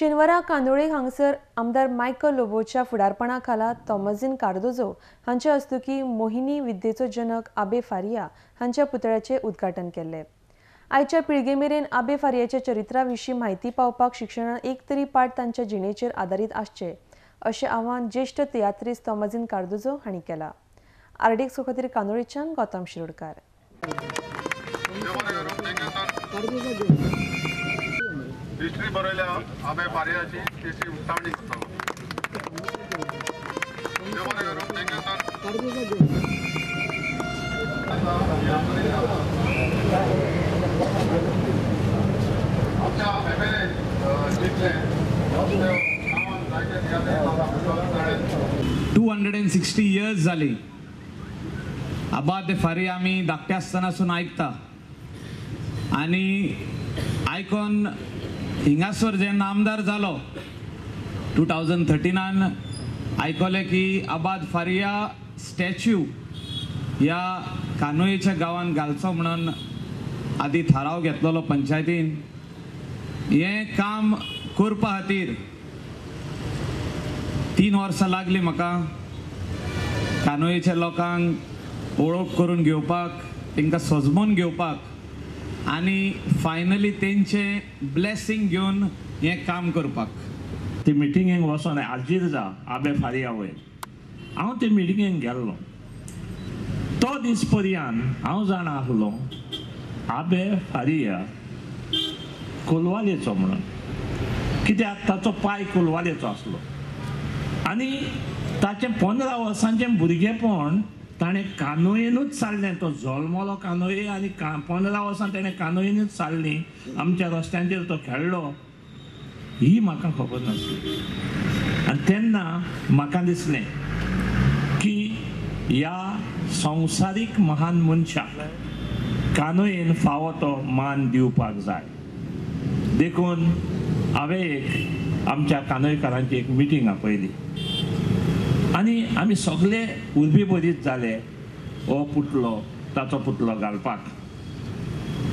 शेनवारा कांदोळे हांगसर आमदार मायकल लोबोच्या फुडारपणा खाला तोमाझिन कार्दोजो हांचे हस्तुकीं मोहिनी विद्येचो जनक आबे फारिया हांच्या पुतळ्याचें उद्घाटन केलें. आयच्या पिळगे मेरेन आबे फारियाच्या चरित्रा विशीं म्हायती पावपाक शिक्षणान एक तरी पाठ तांच्या जिणेचेर आदारीत आसचें अशें आवाहन ज्येश्ठ तियात्रिस्त तोमाझिन कार्दोजो हांणी केलां. आरडीएक्स खातीर कांदोळेच्यान गौतम शिरोडकार. हिस्ट्री बरयल्या आबे फारियाची तेची उक्तावणी करतलो. आमच्या एमएलए जितले 260 इयर्स जाली आबा दे फारिया आमी धाकटे आसतनासून आयकता आनी आयकोन हिंगासर जेन्ना आमदार जालो 2013 आयकलें की आबाद फारिया स्टॅच्यू ह्या कानोयेच्या गांवान घालचो म्हणून आदी थाराव घेतलेलो पंचायतीन. हें काम करपा खातीर 3 वर्सां लागली म्हाका कानोयेच्या लोकांक वळख करून घेवपाक, तांकां सजमोवन घेवपाक आनी फायनली तेंचें ब्लेसिंग घेवन हें काम करपाक. ती मिटिंगेक वचोन हाजीर जा आबे फारिया वयर हांव ते मिटिंगेक गेल्लो. तो दीस पर्यंत हांव जाणा आसलो आबे फारिया कोलवालेचो म्हणून, कित्याक ताचो पाय कोलवालेचो आसलो आनी ताचें 15 वर्सांचें भुरगेपण ताणें कानोयेनूच सारलें. तो जल्मलो कानोये आनी 15 वर्सां ताणें कानोयेनूच सारलीं. आमच्या रस्त्यांचेर तो खेळ्ळो ही म्हाका खबर नासली. आनी तेन्ना म्हाका दिसलें की ह्या संवसारीक महान मनशाक कानोयेन फावो तो मान दिवपाक जाय. देखून हांवें एक आमच्या कानोयकारांची एक मिटींग आपयली आनी आमी सगळे उर्बेभरीत जाले हो पुतलो ताचो पुतलो घालपाक.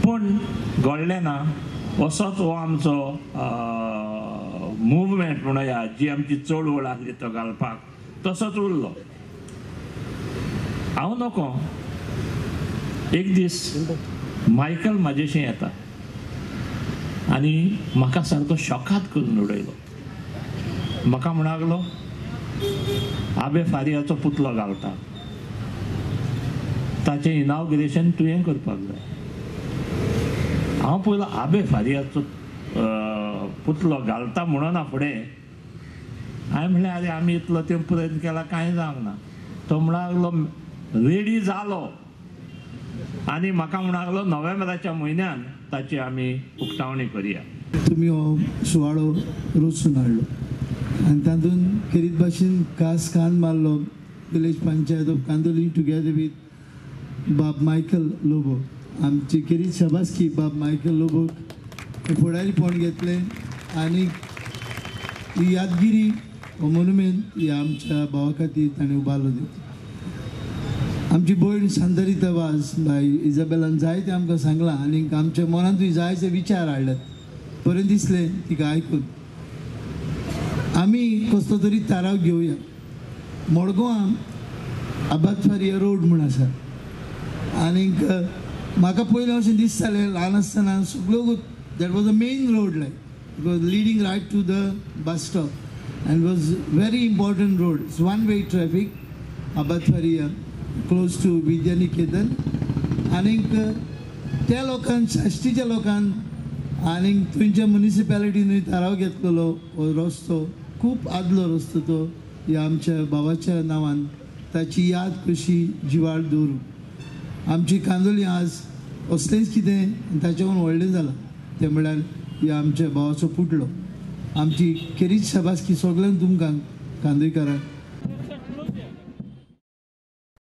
पूण घडलें ना. असोच हो आमचो मुवमेंट म्हणया, जी आमची चळवळ आसली तो घालपाक तसोच उरलो. हांव नको एक दीस मायकल म्हाजेशी येता आनी म्हाका सारको शॉकात करून उडयलो. म्हाका म्हणूंक लागलो आबे फारियाचो पुतलो घालता, ताचें इनाग्रेशन तुवें करपाक जाय. हांव पयलो आबे फारियाचो पुतलो घालता म्हणना फुडें हांवें म्हणलें आरे आमी इतलो ते प्रयत्न केला कांय जावंक ना. तो म्हणूंक लागलो रेडी जालो आनी म्हाका म्हणूंक लागलो नोव्हेंबराच्या म्हयन्यान ताची आमी उक्तावणी करुया. तुमी हो सुवाळो रचून हाडलो आनी तातूंत खेरीत भाशेन खास कान मारलो village panchayat of Candolim together with बाब मायकल लोबो. आमची खेरीत शाबासकी बाब मायकल लोबोक फुडारीपण घेतलें आनी ही यादगिरी हो मोनुमेंत ह्या आमच्या भावा खातीर ताणें उबारलो. आमची भयण सांतारिता वाज बाय इजाबेलान जायतें आमकां सांगलां आनी आमच्या मनांतूय जायते विचार हाडल्यात. बरें दिसलें तिका आयकून. आमी कसलो तरी थाराव घेवया. मडगांवां आबाद फारिया रोड म्हूण आसा आनीक म्हाका पयलें अशें दिसतालें ल्हान आसतना सगळ्यो that was a main road, like it was leading right to the bus stop and was very important road. It's one way traffic Abad Faria close to Vidyaniketan. आनीक त्या लोकांक साश्टीच्या लोकांक आनीक थंयच्या मुनिसिपेलिटीनूय थाराव घेतलेलो हो रस्तो खूब आदलो रस्तो तो ह्या आमच्या बाबाच्या नांवान ताची याद कशी जिवाळ दवरूं. आमची कांदोली आज असलेंच कितें ताच्याकून व्हडलें जालां तें म्हळ्यार ह्या आमच्या भावाचो पुटलो. आमची खेरीत शाबासकी सगळ्यांक तुमकां कांदोळकारांक.